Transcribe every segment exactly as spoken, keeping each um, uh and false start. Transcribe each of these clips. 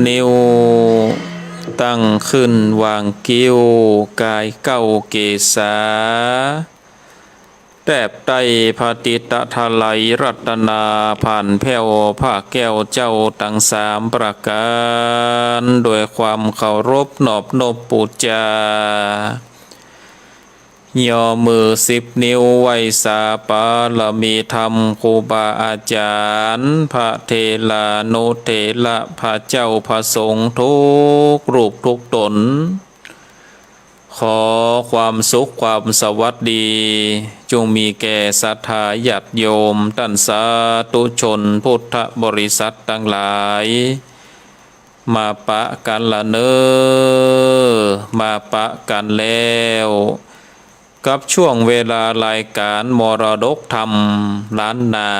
นิ้ว ตั้งขึ้นวางคิ้ว กายเก้าเกศา แทบใต้พระติตะไตรรัตนา ผ่านแผ้วพระแก้วเจ้าตังสามประก๋าน โดยความเคารพนอบนบปู๋จา ย่อมือสิบนิ้วไหว้สาบารมีธรรมครูบาอาจ๋ารย์ พระเถรานุเถระ พระเจ้าพระสงฆ์ทุกรูปทุกต๋น ขอความสุขความสวัสดี จงมีแก่ศรัทธาญาติโยมต้านสาธุชนพุทธบริษัทตังหลาย มาปะกั๋นละเน่อ มาปะกั๋นแล้ว กับช่วงเวลารายก๋านมรดกธรรมล้านนา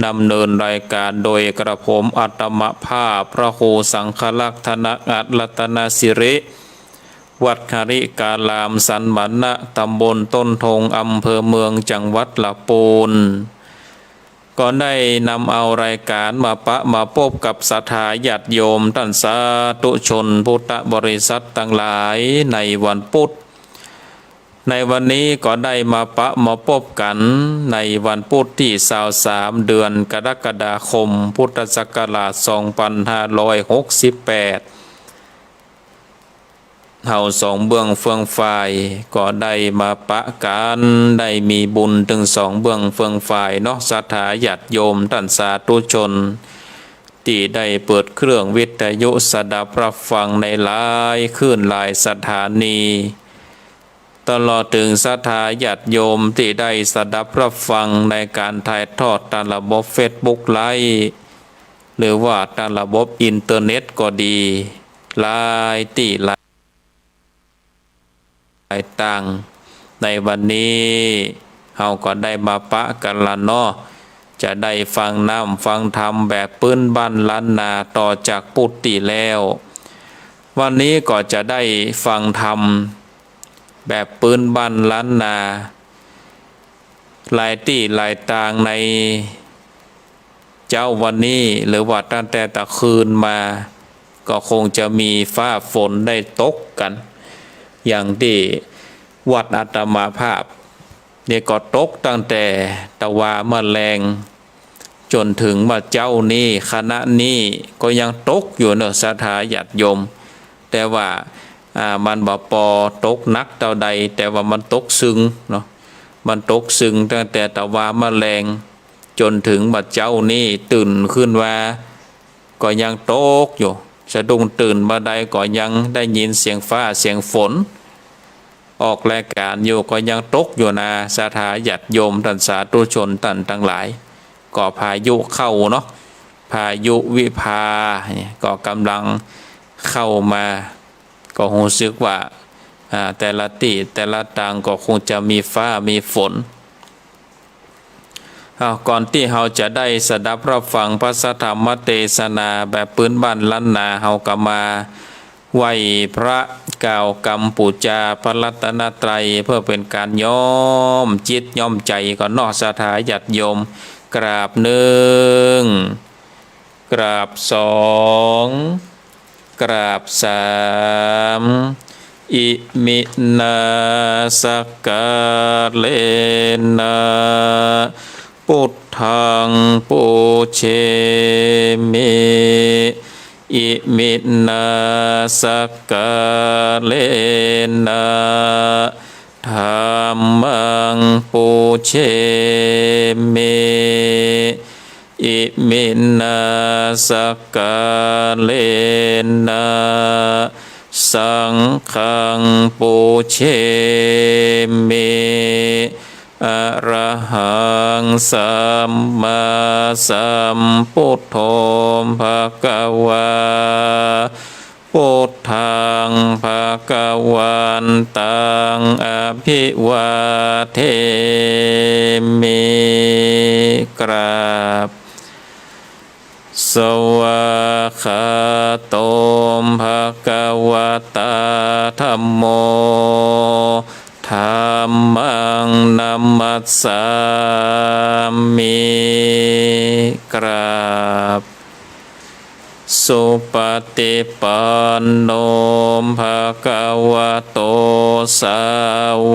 ดำเนินรายก๋านโดยกระผมอาตมาภาพพระครูสังฆลักษณ์ ธนอัตถรัตนสิริ วัดหริการามสันมณะ ตำบลต้นทง อำเภอเมือง จังหวัดละปูน ก็ได้นำเอารายก๋านมาปะมาปบกับศรัทธาญาติโยมต้านสาธุชนพุทธบริษัทตังหลายในวันพุธ ในวันนี้ก็ได้มาปะมาปบกั๋นในวันพุธตี้ซาวสาม เดือนกรกฎาคม พุทธศักราชสองปันห้าร้อยหกสิบแปด เฮาสองเบื้องเฟืองฝ่ายก็ได้มาปะกั๋น ได้มีบุญตึงสองเบื้องเฟืองฝ่ายเนาะ ศรัทธาญาติโยมต้านสาธุชน ตี้ได้เปิดเครื่องวิทยุสดับรับฟังในหลายคลื่นหลายสถานี ตลอดตึงศรัทธาญาติโยมตี้ได้สดับรับฟังในก๋านถ่ายทอดตางระบบเฟซบุ๊กไลฟ์ หรือว่าตางระบบอินเทอร์เน็ตก็ดี หลายตี้หลาย หลายตาง ในวันนี้เฮาก็ได้มาปะกั๋นละเนาะ จะได้ฟังน้ำฟังธรรมแบบปื้นบ้านล้านนาต่อจากพุธตี้แล้ว วันนี้ก็จะได้ฟังธรรมแบบปื้นบ้านล้านนา หลายตี้หลายตางในเจ๊าวันนี้ หรือว่าตั้งแต่ตะคืนมา ก็คงจะมีฟ้าฝนได้ตกกั๋น อย่างตี้วัดอาตมาภาพ นี่ก็ตกตั้งแต่ตะวาเมื่อแลง จ๋นเถิงบ่าเจ๊านี้ ขณะนี้ก็ยังตกอยู่เนาะ ศรัทธาญาติโยม แต่ว่า อ่า มันบ่ปอตกหนักเต้าใด แต่ว่ามันตกซึ่งเนาะ มันตกซึ่งตั้งแต่ตะวาเมื่อแลง จ๋นเถิงบ่าเจ๊านี้ ตื่นขึ้นมา ก็ยังตกอยู่ สะดุ้งตื่นมาใดก็ยังได้ยินเสียงฟ้าเสียงฝน ออกรายก๋านอยู่ก็ยังตกอยู่นา ศรัทธาญาติโยมต้านสาธุชนต้านตังหลาย ก็พายุเข้าเนาะ พายุวิภาเนี่ยก็ก๋ำลังเข้ามา ก็ฮู้สึกว่า อ่า แต่ละตี้แต่ละตางก็คงจะมีฟ้ามีฝน อ้าว ก่อนตี้เฮาจะได้สดับรับฟังพระสัทธรรมเตสนาแบบปื้นบ้านล้านนา เฮาก็มาไหว้พระกล่าวกำปู๋จาพระรัตนตรัย เพื่อเป๋นก๋านย้อมจิตย้อมใจ๋ก่อนเนาะ ศรัทธาญาติโยม กราบนึ่ง กราบสอง กราบสาม อิมินา สักกาเรนะ ปุทธัง ปูเชมิ อิมินา สักกาเรนะ ธัมมัง ปูเชมิ อิมินา สักกาเรนะ สังฆัง ปูเชมิ อะระหัง สัมมาสัมพุทโธ ภะคะวา พุทธัง ภะคะวันตัง อะภิวาเทมิ กราบ สวากขาโต ภะคะวะตา ธัมโม ธัมมัง นะมัสสามิ กราบ สุปฏิปันโน ภะคะวะโต สา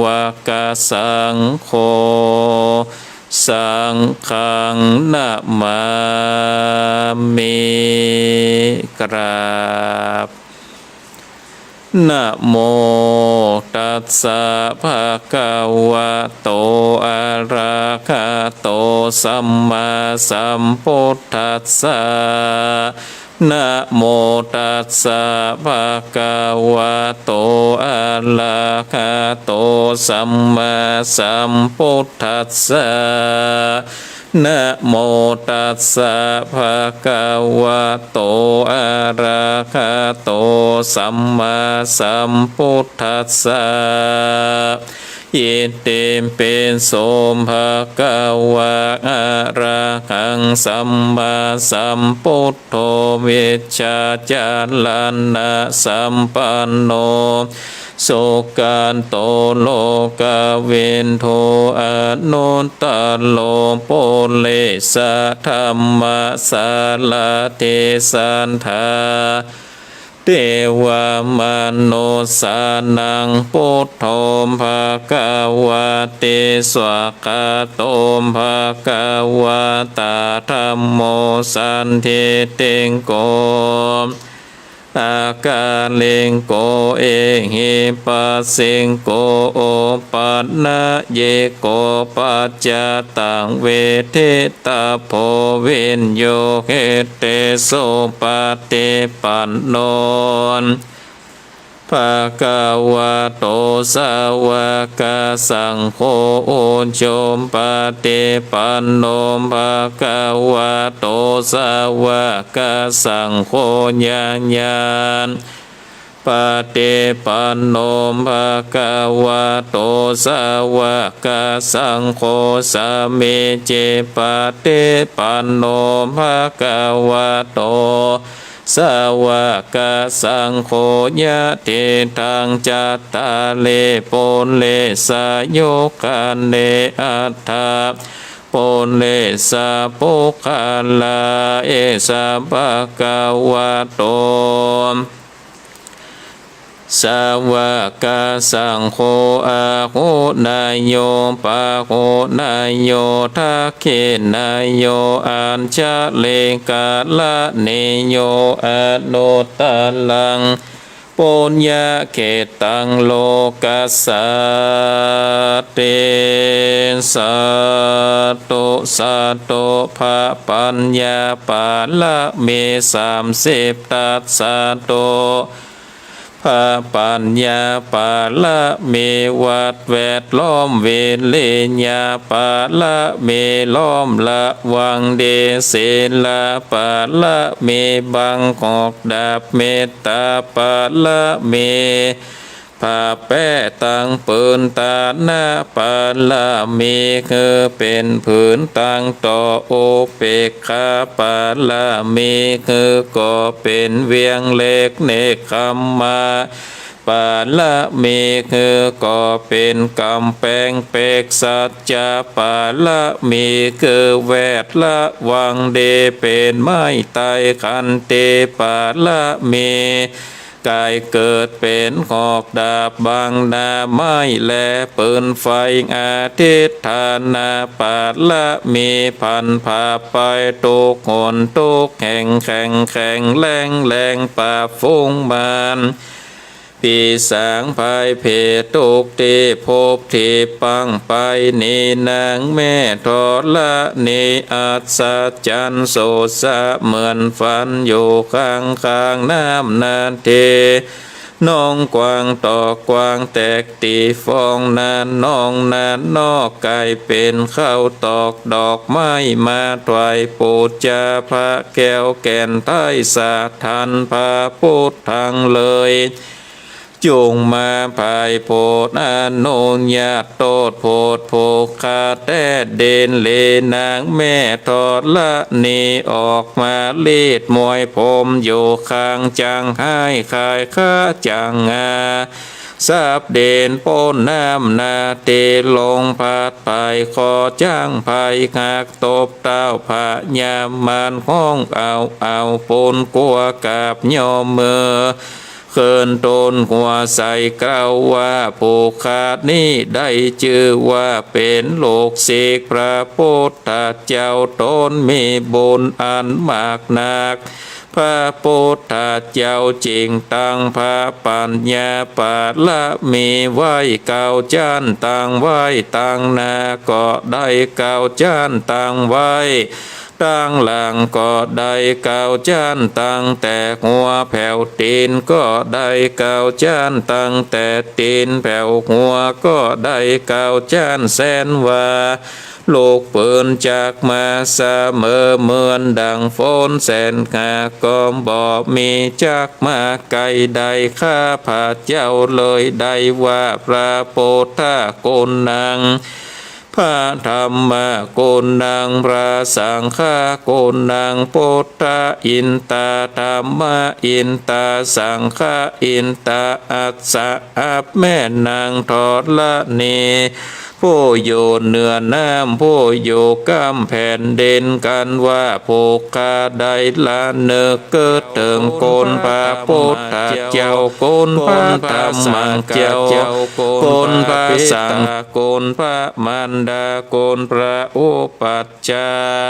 วกสังโฆ สังฆังนะมามิ กราบ นะโมตัสสะ ภะคะวะโต อะระหะโต สัมมาสัมพุทธัสสะ นะโมตัสสะ ภะคะวะโต อะระหะโต สัมมาสัมพุทธัสสะ นะโมตัสสะ ภะคะวะโต อะระหะโต สัมมาสัมพุทธัสสะ อิติปิโส ภะคะวะ อะระหัง สัมมาสัมพุทโธ วิชชาจารณะสัมปันโน สุขะโต โลกวิทู อนุตตะโร ปุริสะธัมมะสารถิ สัตถา เตวะมนุสสานัง พุทโธ ภะคะวะติ สวากขาโต ภะคะวะตา ธัมโม สันทิฏฐิโก อากาลิโก เอหิปัสสิโก โอปันนะยิโก ปัจจตัง เวทิตะโพ วิญญูหิติ สุปฏิปันโน ภะคะวะโต สาวกสังโฆ อุจุปปะติปันโน ภะคะวะโต สาวกสังโฆ ญาณาปะติปันโน ภะคะวะโต สาวกสังโฆ สามีจิปปะติปันโน ภะคะวะโต สาวกสังโฆ ยะถีทัง จัตตาริ ปุริสายุคานิ อัตถะ ปุริสะปุคคลา เอสะ ภะคะวะโต สาวกสังโฆ อาหุเนยโย ปาหุเนยโย ทักขิเนยโย อัญชะลีกะรณีโย อนุตตะรัง ปุญญะเขตตัง โลกัสสาติ สาธุ สาธุ พระปัญญาปารมี สามสิบทัศน์ สาธุ พระปัญญาปารมี วัตรแวดล้อม วิริยะปารมี ล้อมระวังดี ศีลปารมี บังหอกดาบ เมตตาปารมี ผ้าแป๊ตังผืน ตานะปารมี คือเป๋นผืนตังต่อ อุเปกขาปารมี คือก่อเป๋นเวียงเหล็ก เนกขัมมะปารมี คือก่อเป๋นก๋ำแปงเปก สัจจะปารมี คือแวดระวังดี เป๋นไม้ไต้ ขันติปารมี ก๋ายเกิดเป๋นหอกดาบ บังหน้าไม้และปืนไฟ อธิฏฐานะปารมี ผันผ่าไปทุกหนทุกแห่ง แข็งแข็งแรงแรง ปราบฝูงมาร ปีศาจภัยเพศทุกตี้ ภพตี้ปังไป นี้นางแม่ธรณี อัศจรรย์สดสะเหมือนฝัน อยู่ข้างข้างน้ำนาที หนองกว้างตอกกว้าง แตกตี้ฟอง นาหนองนาหนอก ก๋ายเป๋นข้าวตอกดอกไม้ มาถวายปู๋จาพระแก้วแก่นไทย สถานพระพุทธังเลย จุ่งมาไพร่โผดอนุญาต โต้ษโผดผูกขาดแต๊ดิน หลีนางแม่ธรณี ออกมาลีดมวยผม อยู่ข้างจั้งฮ้าย ขายขาจั้งงา สับเด่นป๊นน้ำนาเต๋ลงพัดไป ขอจ๊างไพหักตบเต๊า พญามารฮ้องเอา เอาปนกั๋วกราบย่อเมือ เคินต้นหัวใส่เกล้าว่า ผู้ข้านี้ได้จื้อว่าเป๋นลูกศิษย์พระปุทธเจ้า ต๋นมีบุญอันมากนัก พระปุทธเจ้าจึงตั้งพระปัญญาบารมีไว้ เก้าจ๊านตั้งไว้ตังหน้าก็ได้ เก้าจ๊านตั้งไว้ตังหลังก็ได้ เก้าจ๊านตั้งแต่หัวแผวตี๋นก็ได้ เก้าจ๊านตั้งแต่ตี๋นแผวหัวก็ได้ เก้าจ๊าน แสนว่า ลูกปืนจักมาเสมอ เหมือนดังฝนแสนหาก็บ่มี จักมาไกลได้ ข้าพระเจ้าเลยได้ว่า พระปุทธะกุณัง พระธัมมะกุณัง พระสังฆะกุณัง ปุทธะอินตา ธัมมะอินตา สังฆะอินตา อัสสะ อัปแม่นางธรณี ผู้อยู่เหนือน้ำ ผู้อยู่ก้ำแผ่นดิน กันว่า ผู้ข้าได้ระนึกกึ๊ดเถิงคุณพระปุทธเจ้า คุณพระธัมมะเจ้า คุณพระสังฆะ คุณพระมารดา คุณพระอุปัชฌา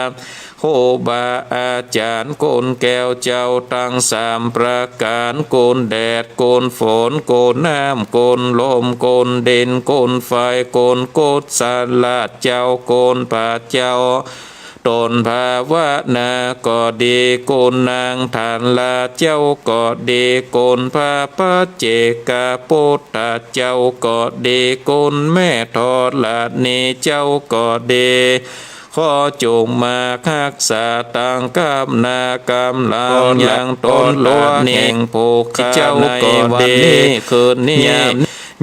ย์ ครูบาอาจ๋ารย์ คุณแก้วเจ้าตึงสามประก๋าน คุณแดด คุณฝน คุณน้ำ คุณลม คุณดิน คุณไฟ คุณกุศลเจ้า คุณพระเจ้า ต๋นภาวนาก็ดี คุณนางธาราเจ้าก็ดี คุณพระปัจเจกปุทธเจ้าก็ดี คุณแม่ธรณีเจ้าก็ดี ขอจงมาฮักษาตึงก้ำหน้าก้ำหลัง ยังต๋นตัวแห่งผู้ข้าในวันนี้คืนนี้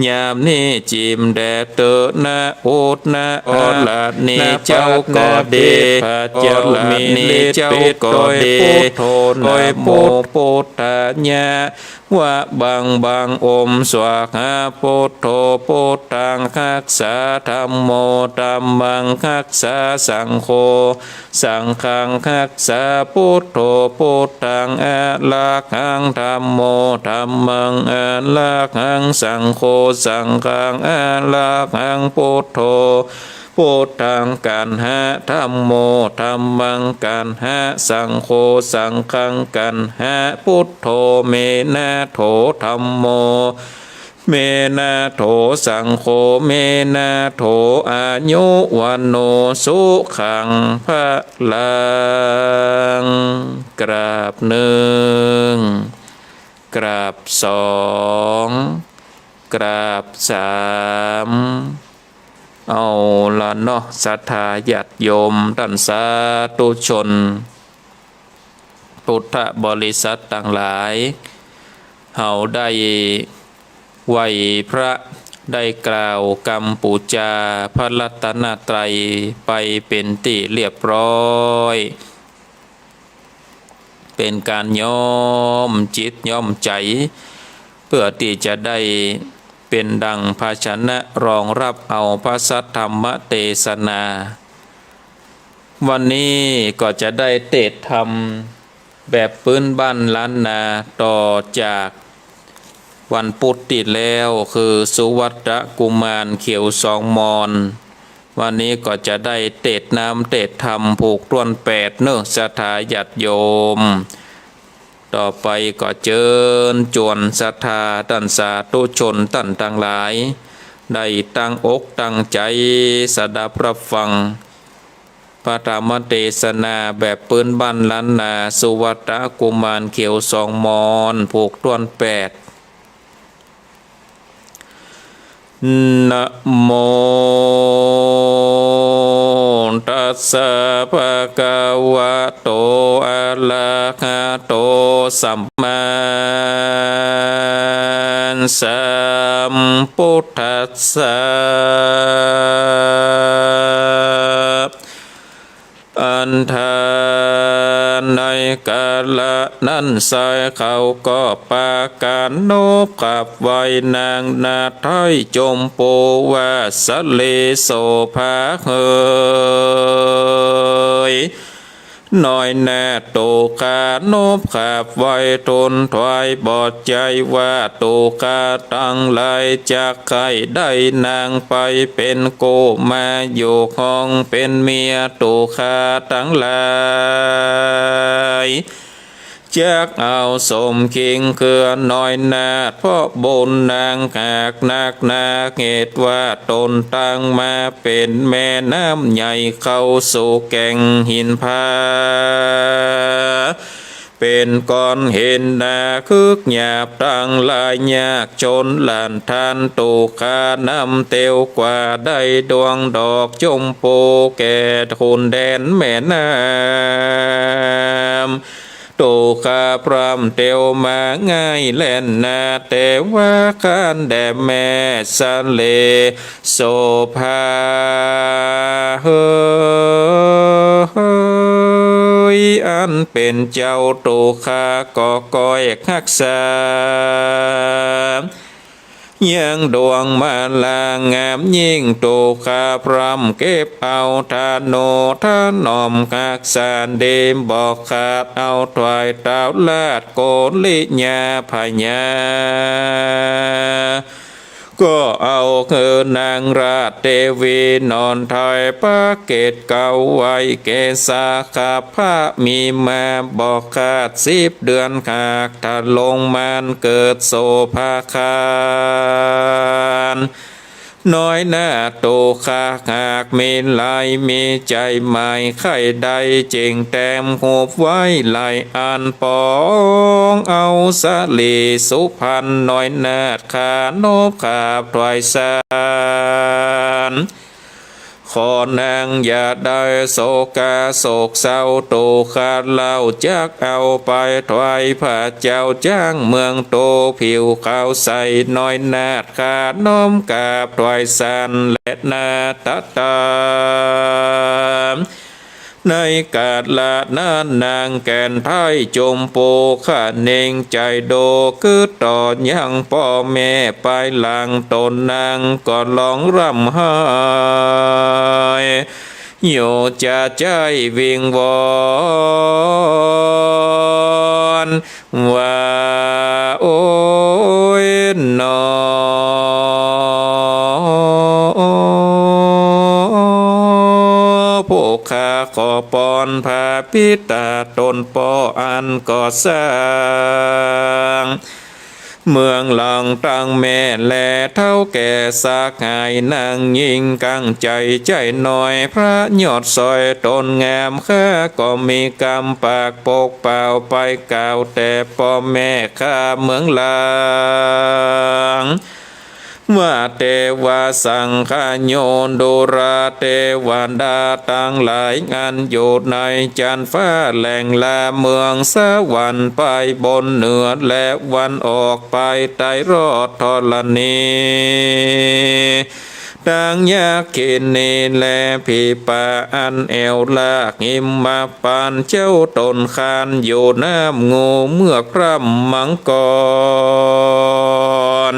ยามนี้จิ่มแด่เต๊อะนะ อุดนะ ธรณีเจ้าก็ดี พระเจ้ามีฤทธิ์เจ้าก็ดี พุทโธนะโม พุทธายะ วะบังบัง โอมสวาหา พุทโธ พุทธังฮักษา ธัมโม ธัมมังฮักษา สังโฆ สังฆังฮักษา พุทโธ พุทธังอะระหัง ธัมโม ธัมมังอะระหัง สังโฆ สังฆังอะระหัง พุทโธ พุทธังกัณหะ ธัมโม ธัมมังกัณหะ สังโฆ สังฆังกัณหะ พุทโธ เมนะโถ ธัมโม เมนะโถ สังโฆ เมนะโถ อายุ วัณโณ สุขัง พะลัง กราบนึ่ง กราบสอง กราบสาม เอาละเนาะ ศรัทธาญาติโยม ต้านสาธุชน พุทธบริษัทตังหลาย เฮาได้ไหว้พระ ได้กล่าวกำปู๋จาพระรัตนตรัยไปเป๋นตี้เรียบร้อย เป๋นก๋านย้อมจิตย้อมใจ๋ เปื้อตี้จะได้เป๋นดั่งภาชนะรองฮับเอาพระสัทธรรมเตสนา วันนี้ก็จะได้เตสน์ธรรมแบบปื๊นบ้านล้านนา ต่อจากวันปุธตี้แล้ว คือสุวัตตะกุมารเขียวสองมอน วันนี้ก็จะได้เตสน์น้ำเตสน์ธรรมผูกถ้วนแปดเนาะ ศรัทธาญาติโยม ต่อไปก็เจิญจวนศรัทธาต้านสาธุชนต้านตังหลาย ได้ตั้งอกตั้งใจ๋สดับฮับฟัง พระธรรมเตสนาแบบปื๊นบ้านล้านนา สุวัตตะกุมารเขียวสองมอน ผูกถ้วนแปด นะโมตัสสะ ภะคะวะโต อะระหะโต สัมมาสัมพุทธัสสะ อัฏฐา ในกาละนั้นไซร้ เขาก็ปากั๋นนบขับไหว้นางนาฏไท้จมปูว่า สะหลีโสภาเหย น้อยนาฏ ตุ๊ข้านบขับไหว้ทูลถวายบอดใจ๋ว่า ตุ๊ข้าตังหลายจักใค่ได้นางไปเป๋นกู้มาอยู่ครองเป๋นเมีย ตุ๊ข้าตังหลาย จักเอาสมคิงเกื้อน้อยนาฏ เพราะบุญนางหากนักหนา เหตุว่าต๋นตังมาเป๋นแม่น้ำใหญ่เข้าสู่แก่งหินผา เป๋นก้อนหินหนาคึกหยาบตังหลาย ยากจนหล้านทาน ตุ๊ข้านำเตียวกว่าได้ดวงดอกจมปูแก่คุณแดนแม่น้ำ ตุ๊ข้าพร่ำเตียวมาง่ายแล่นนา แต่ว่าคานแด่แม่สะหลีโสภาเหย อันเป๋นเจ้าตุ๊ข้าก็ก้อยฮักษา ยังดวงมาลางามยิ่ง ตุ๊ข้าพร่ำเก็บเอาทะนุถนอมฮักษาดี บ่ขาดเอาถวายเต้าราชโกริยาพญา ก็เอาเฮอนางราชเตวีนอนถวายพระเกศเกล้าไหว้แก่สาขับพระมีมา บ่ขาดสิบเดือนหากทรงมานเกิดโสภาคาร น้อยนาฏ ตุ๊ข้าหากมีหลายมีใจ๋หมายใค่ได้ จึงแต้มหุบไว้หลายอันปอง เอาสะหลีสุพรรณ น้อยนาฏข้านบขับถวายสาน ขอนางอย่าได้โศกาโศกเศร้า ตุ๊ข้าเล่าจักเอาไปถวายพระเจ้าจ๊างเมือง ตุ๊ผิวขาวใส น้อยนาฏข้าน้อมกราบถวายสานแลนาฏตา ในกาละนั้นนางแก่นไท้จมปูคะเนงใจ๋ดูกึ๊ดต่อยังป้อแม่ ปายหลังต๋นนางก็ฮ้องร่ำไห้ อยู่จะใจ๊วิงวอน ว่า โอ๊ยหนอ ผู้ข้าขอปอนพระปิตาต๋นป้ออันก่อสร้าง เมืองหลวงตังแม่ และเฒ่าแก่สหายนางญิง กั๋งใจ๋ใจ๋น้อย พระยอดสวยต๋นงาม ข้าก็มีกำปากปกเปล่าไปกล่าวแต่ป้อแม่ข้าเมืองหลวง ว่าแต่ว่าสังฆโยนดูราเตวดาตังหลาย อันอยู่ในจันฟ้าแหล่งลาเมืองสวรรค์ ไปบนเหนือและวันออก ไปใต้รอดธรณี ตังยักขิณีและผีป่า อันแอ่วลากหิมพานต์ เจ้าต๋นคานอยู่น้ำ งูเมือกพร่ำมังกร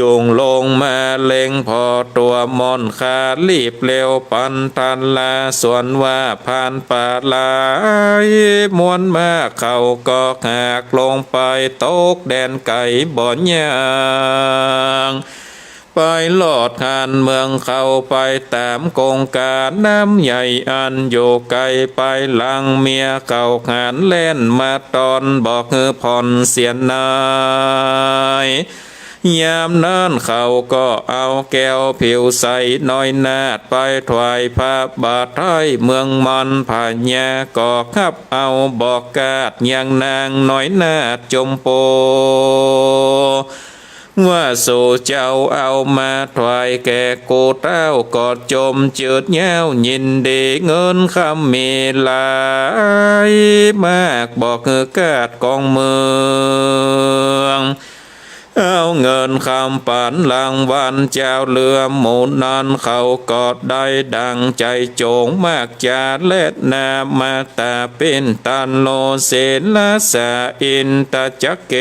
จุ่งลงมาเล็งผ่อตั๋วม่อน ข้ารีบเร็วปันทันลา ส่วนว่าพรานป่าหลายมวลมาก เขาก็หากลงไปตกแดนไก๋บ่ยัง ไปรอดหั้นเมืองเขา ไปต๋ามกงก๋าน้ำใหญ่อันอยู่ไก๋ ไปหลังเมียเขาหันแล่นมาตอน บอกหื้อผ่อนเสียหน่อย ยามนั้นเขาก็เอาแก้วผิวใสน้อยนาฏ ไปถวายพระบาทไท้เมืองมอน พญาก็ฮับเอาบอกกาดยังนางน้อยนาฏจมปู ว่าสูเจ้าเอามาถวายแก่กูเต้า ก็จมจืดยาวยินดี เงินคำมีหลายมาก บอกหื้อกาดกองเมือง เอาเงินคำปั๋นรางวัลเจ้าเรือหมู่นั้น เขาก็ได้ดังใจ๋จ๋งมากจา และนามาตาปิณฑะโลเสนสาอินทจักเก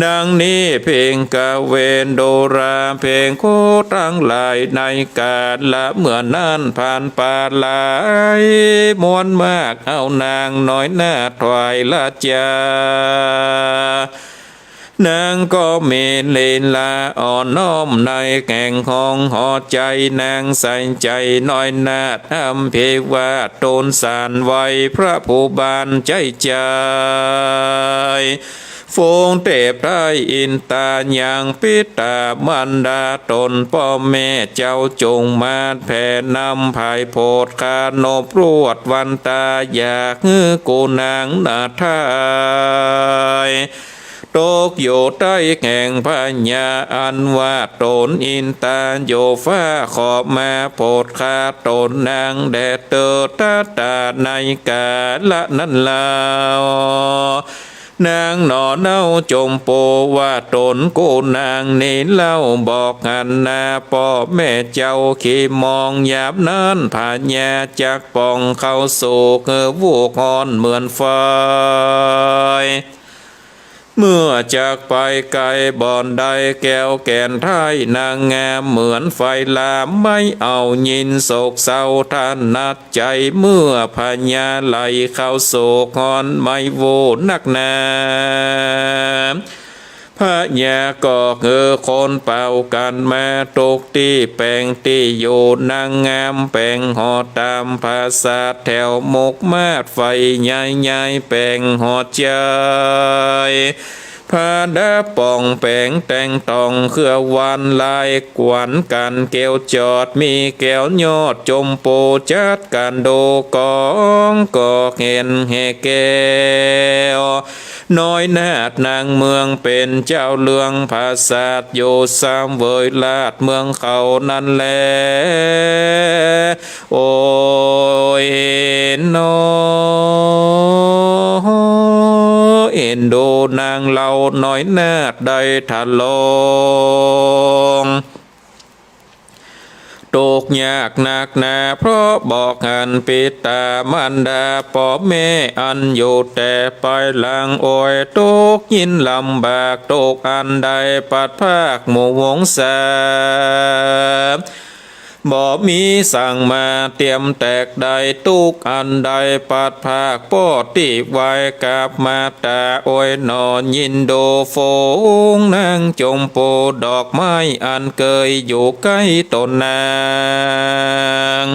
ดังนี้ ภิกขเว ดูราภิกขุตังหลาย ในกาละเมื่อนั้น พรานป่าหลายมวลมาก เอานางน้อยนาฏถวายราชา นางก็มีลีลาอ่อนน้อม ในแห่งห้องหอใจ๋ นางใส่ใจ๋น้อยนาฏ อำเภวาตูนสานไหว้พระผู้บานใจ๋ใจ๋ ฝูงเตพไพร่อินตายังปิตามารดาต๋น ป้อแม่เจ้าจงมาแผ่นำผายโผด ข้านบรวดวันตา อยากหื้อกู้นางนาฏไทย ตกอยู่ใต้แห่งพญาอันว่าต๋นอินตา อยู่ฟ้าขอมาโผดข้าต๋นนางแด่เตอ ตตาในกาละนั้นเล่า นางหนอเน่าจมปูว่าต๋นกู้นางนี้เล่า บอกหันหน้าป้อแม่เจ้าขี้มอง ยามนั้นพญาจักป่องเข้าโศก หื้อวูกฮ้อนเหมือนไฟ เมื่อจักไปไกลบ่อนใด แก้วแก่นไท้นางงามเหมือนไฟลามไหม้ เอายินโศกเศร้าถนัดใจ๋ เมื่อพญาไหลเข้าโศกฮ้อนไหม้โวนักหนา พญาก็หื้อคนเป่ากั๋นมาทุกตี้ แป๋งตี้อยู่นางงามแป๋งหอต๋ามผาสาท แถวมุกมาดไฟใหญ่ๆ แป๋งหอใจ๋ ผาดาป่องแป๋งแต่งตองเครือวันลาย กวนกั๋นแก้วจอดมีแก้วยอดจมปู จัดกั๋นดูกองก็เห็นแห่แก้ว น้อยนาฏนางเมืองเป๋นเจ้าเรืองผาสาท อยู่เสวยราชเมืองเขานั้นแล โอ้ยหนอ เอ็นดูนางเล่าน้อยนาฏได้ทะลง ทุกข์ยากนักหนา เพราะบ่หันปิตามารดาป้อแม่อันอยู่แต่ปายหลัง โอ้ยทุกข์ยินลำบาก ทุกข์อันได้พลัดพรากหมู่วงศา บ่มีสังมาเตียมแตกได้ ทุกข์อันได้พลัดพรากป้อตี้ไหว้กับมาต๋า โอ้ยหนอ ยินดูฝูงนางจมปูดอกไม้อันเกยอยู่ใก้ต๋นนาง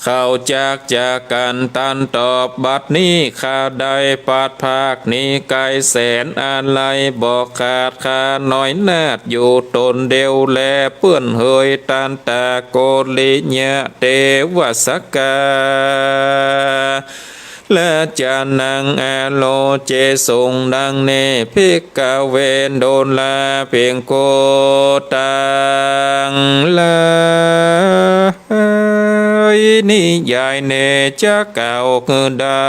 เขาจักจากกั๋นตันตอบ บัดนี้ข้าได้พลัดพรากหนีไก๋แสนอาลัย บ่ขาดข้าน้อยนาฏอยู่ต๋นเดียวแล เปื้อนเหยตันตะโกริยะเตวะสกา และจานังอาโลเจสุง ดังนี้ ภิกขเว ดูราภิกขุตังหลาย นิยายเนจะกล่าวคือได้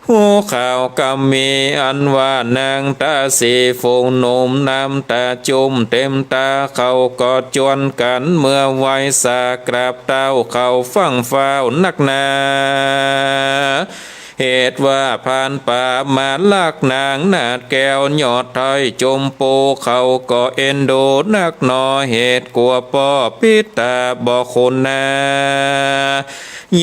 ฮู้ข่าวกำมีอันว่านางตาสีฝูงหนุ่มน้ำต๋าจุ่มเต๋มต๋า เขาก็จวนกั๋นเมื่อไหว้สากราบเต้า เขาฟั่งฟ้าวนักหนา เหตุว่าพรานป่ามาลักนางนาฏแก้วยอดไท้จมปู เขาก็เอ็นดูนักหนอ เหตุกั๋วป้อปิตาบ่คุณนา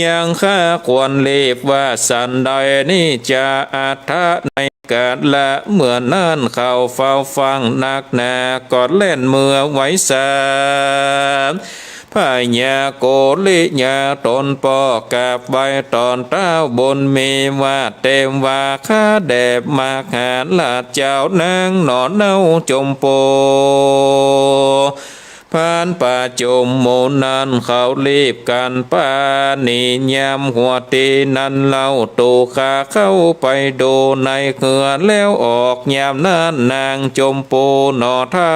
ยังข้าควรรีบว่าสันใด นิจจะอัฏฐะในกาละเมื่อนั้น เขาเฝ้าฟั่งนักหนา ก็แล่นเมือไหว้สา พญาโกริยะต๋นป้อกราบไหว้ต๋อนเต้าบุญมีว่า เตวาข้าแด่มหาราชเจ้านางหนอเน่าจมปู พรานป่าจมหมู่นั้นเขารีบกั๋นปาหนียามหัวตี้นั้นเล่า ตุ๊ข้าเข้าไปดูในเฮือแล้วออก ยามนั้นนางจมปูหนอไท้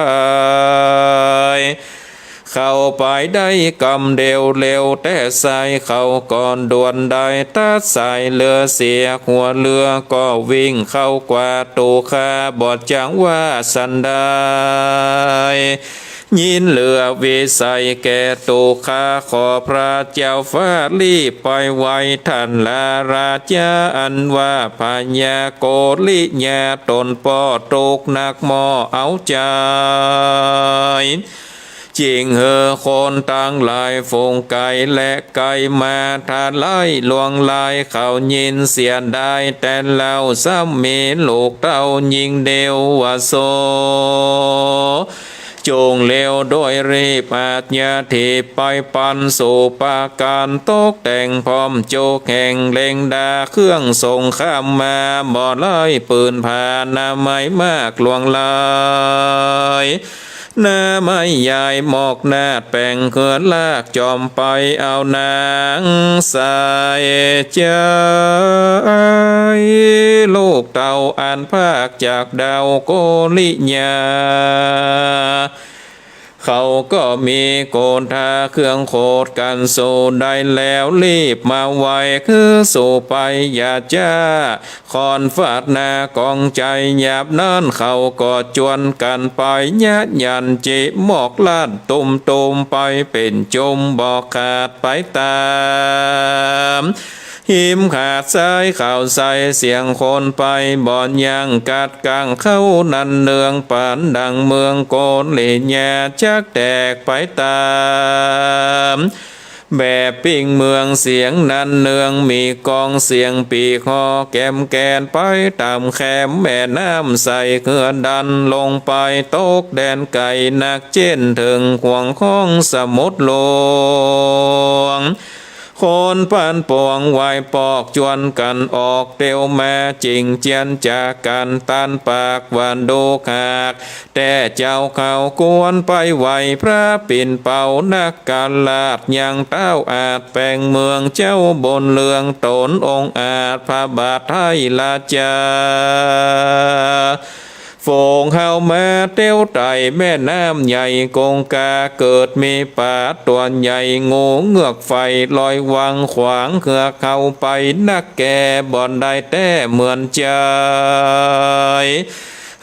เ เข้าไปได้กำเดียวเร็วแต๊ไซร้ เขาก็ด่วนได้ตัดสายเรือเสีย หัวเรือก็วิ่งเข้ากวาด ตุคาบอดจักว่าสันใด ยินเหลือวิสัยแก่ตุคา ขอพระเจ้าฟ้ารีบไปไว ท่านราชาอันว่าพญาโกริยา ตนป้อทุกข์นักหม้อเอาใจ จึงหื้อคนตังหลายฝูงไก๋และใก้มา ทลายลวงลาย เขายินเสียดายแต่เล่า ซ้ำมีลูกเต้าญิงเดียวว่าโส จงเร็วโดยรีบอาชญาถีบไปปันสู่ปราการ ตกแต่งพร้อมจุกแห่งเล็งดา เครื่องสงครามมาบ่หลาย ปืนผาหน้าไม้มากลวงหลาย หน้าไม้ใหญ่หมอกนาดแป๋งเกลือลาก จอมไปเอานางสายใจ๋ ลูกเต้าอันพรากจากดาวโกริยา เขาก็มีโกธาเครื่องโขดกั๋นสู้ได้แล้ว รีบมาไวคือสู้ไปอย่าจ๊า ค่อนฟาดหน้ากองใจ๋ ยามนั้นเขาก็จวนกั๋นไป ยะยันจิหมอกลาดตุ้มๆ ไปเป๋นจุมบ่ขาดไปต๋าม หิมหาดทรายขาวใส เสียงคนไปบ่ยังกัดกัง เข้านันเนืองปานดังเมืองโกริยา จักแตกไปต๋าม แบบปิ้งเมืองเสียงนันเนือง มีกองเสียงปีฮ้อแกมแกน ไปต๋ามแคมแม่น้ำใส เหือดันลงไปตกแดนไก๋นัก เจ้นเถิงขวางของสมุทรหลวง คนปานปวงไหว้ปอกจวนกั๋นออกเตียวมา จิ่งเจียนจากกั๋นตันปากว่าดูขาก แต่เจ้าเขาควรไปไหว้พระปิ่นเป๋า นักกาลาชยังเต้าอาจแป๋งเมือง เจ้าบุญเรืองต๋นองอาจพระบาทไทยราชา ฝูงเฮามาเตียวไต่แม่น้ำใหญ่กงกา เกิดมีป๋าตั๋วใหญ่งูเงือกไฟลอยวังขวาง เหือเฮาไปนักแก่บ่ได้แต๊เหมือนใจ๋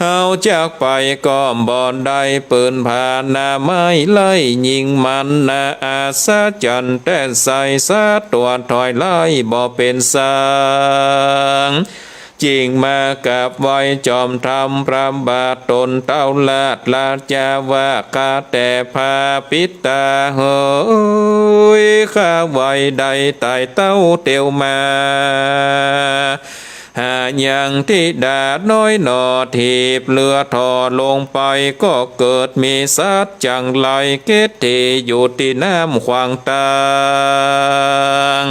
เฮาจักไปก็บ่ได้ ปืนผาหน้าไม้ไล่ยิงมันนา อัศจรรย์แต๊ไซร้ สัตว์ตั๋วถอยไล่บ่เป๋นสัง จิ่งมากราบไหว้จอมธรรมพระบาทต๋นเต้าราชราชาว่า ข้าแต่พระปิตาเหย ข้าไหว้ได้ไต่เต้าเตียวมา หายังธิดาน้อยหนอ ถีบเรือถ่อลงไป ก็เกิดมีสัตว์จังไร เก็ดตี้อยู่ตี้น้ำขวางตาง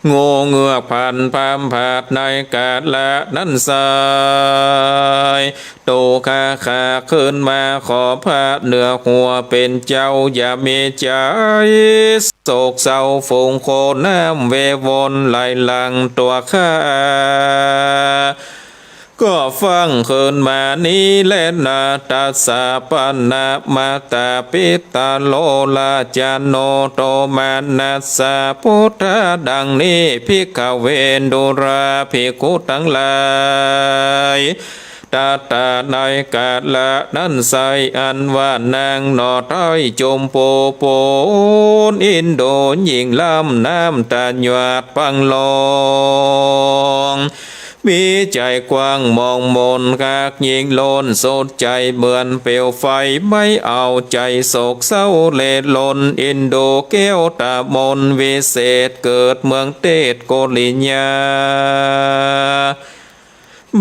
งูเงือกพันพามผาดในกาละนั้นไซร้ ตุคาคาขึ้นมาขอพระเหนือหัวเป๋นเจ้า อย่ามีใจ๋โศกเศร้า ฝูงโคน้ำเววนไหลหลังตั๋วข้า ก็ฟั่งคืนมานี้แลนา ตัสสะปะนะมาตาปิตาโล ราชาโนโตมานัสสะ พุทธาดังนี้ ภิกขเว ดูราภิกขุตังหลาย ตัตตาในกาละนั้นไซร้ อันว่านางหน่อไท้จุมปูปูน อินดูหญิงล้ำน้ำตาหยาดปังลอง มีใจ๋กว้างมองมน หากยิ่งล้นสุดใจ๋ เหมือนเปลวไฟไหม้เอา ใจ๋โศกเศร้าเล่ร่อน อินดูแก้วตามนวิเศษ เกิดเมืองเทศโกริยา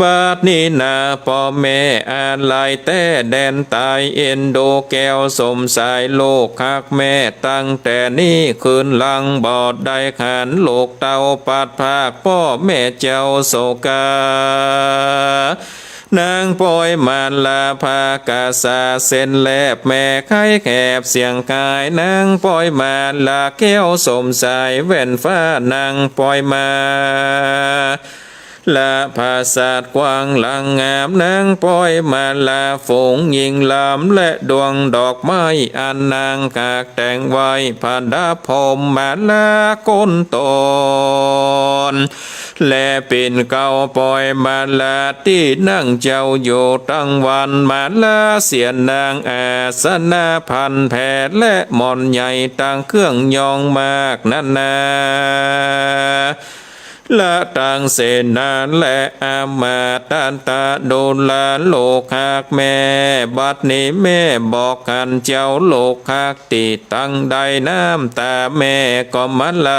บัดนี้นาป้อแม่อาลัยแต๊แดนต๋าย อินดูแก้วสมสายลูกฮักแม่ ตั้งแต่นี้คืนหลังบ่ได้หัน ลูกเต้าปัดพรากป้อแม่เจ้าโศกา นางปอยมาลาผากาสาเส้นแลบ แม่ไข้แหบเสียงคาย นางปอยมาลาแก้วสมสาย แว่นฟ้า นางปอยมา และผาสาทกว้างหลังงาม นางปอยมาลาฝูงหญิงลำ และดวงดอกไม้อันนางหากแต่งไว้ ประดับพรมมาลาก้นตน และปิ่นเกล้าปอยมาลาตี้นั่งเจ้าอยู่ตังวัน มาลาเสียนางอาสนะพันแผ่ และหมอนใหญ่ตังเครื่องยองมากนานา และตังเสนาและอามาตย์ ตะดูราลูกฮักแม่ บัดนี้แม่บอกหันเจ้าลูกฮัก ตี้ตังได้น้ำต๋าแม่ก็มาไหล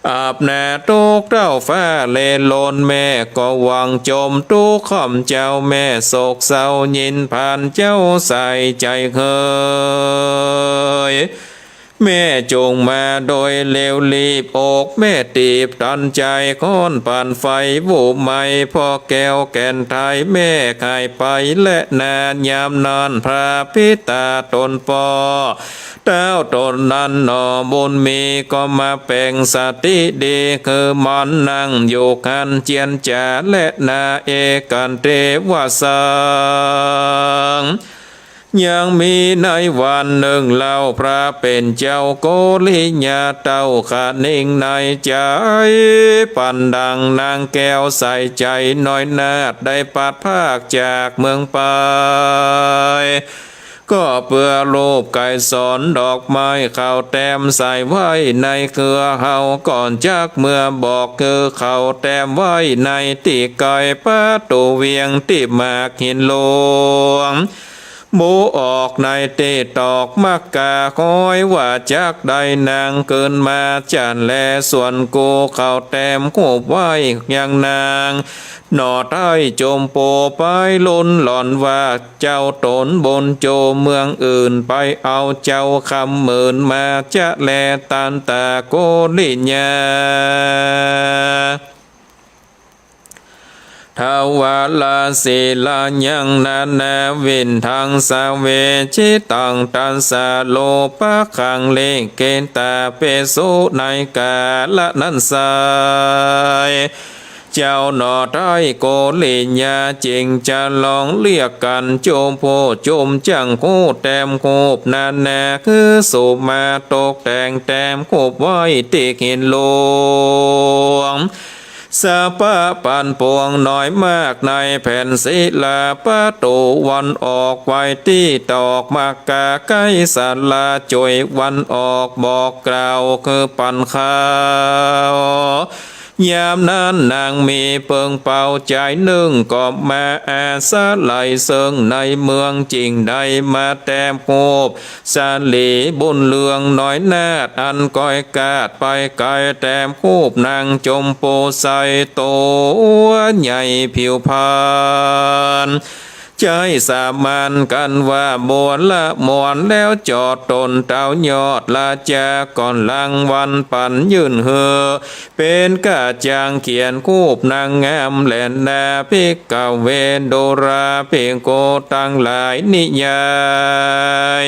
อาบหน้าตุ๊กเต้าฟ้าเลโลน แม่ก็หวังจมตุ๊กข์ข้อมเจ้า แม่โศกเศร้ายินผ่านเจ้าใส่ใจ๋เฮย แม่จุ่งมาโดยเร็วรีบอกแม่ตีบตันใจ๋ ค้อนปั่นไฟบู่ไหม้ เพราะแก้วแก่นไทยแม่หายไป และนายามนั้นพระปิตาต๋นป้อ เต้าต๋นนั้นหนอบุญมีก็มาแป๋งสติดี คือมันนั่งอยู่หั้นเจียรจ๋า และนาเอกันเตวสัง ยังมีในวันนึ่งเล่า พระเป๋นเจ้าโกริยาเต้าคะนิงในใจ๋ ปันดังนางแก้วใสใจ๋น้อยนาฏ ได้ปัดพรากจากเมืองไป ก็เปื้อรูปไกรสรดอกไม้เขาแต้มใส่ไว้ในเครือเฮา ก่อนจักเมือบอกคือเขาแต้มไว้ในตี้ไกลประตู๋เวียงตี้หมากหินหลวง บุออกในตี้ตอกมักกา คอยว่าจักได้นางเกินมาจันแล ส่วนกูเขาแต้มคูบไว้ยังนางหน่อไท้จมปูไป ลุนหล่อนว่าเจ้าต๋นบุญโจเมืองอื่นไปเอาเจ้าคำหมื่นมาจะแลตันตาโกริยา ทวารศิลายังนานาวินทังสเวจิตัง ตัสสะโลปะขังเลเกตาเปสุ ในกาละนั้นไซร้ เจ้าหน่อไท้โกริยาจึงจะลองเรียกกั๋นจุมผู้จุมจั้งฮู้แต้มคูบนานา คือสุมาตกแต่งแต้มคูบไว้ตี้หินหลวง สะปะปันปวงน้อยมากในแผ่นศิลาประตู๋วันออกไว้ตี้ตอกมักกาใก้ศาลาจุยวันออกบอกกล่าวคือปันข่าว ยามนั้นนางมีเปิงเปาจายนึ่งก็มาอาศัยเซิ่งในเมืองจึงได้มาแต้มคูบ สาลีบุญเรืองน้อยนาฏอันก้อยกาดไปไกลแต้มคูบนางจมปูใส่ตั๋วใหญ่ผิวพรรณ ใจ๊สามัญกั๋นว่าบัวละมวลแล้วจอดต๋นเต้ายอดราชาก่อนรางวัลปั๋นยื่นหื้อ เป๋นก้าจ้างเขียนคูบนางงามแลนา ภิกขเว ดูราภิกขุตังหลาย นิยาย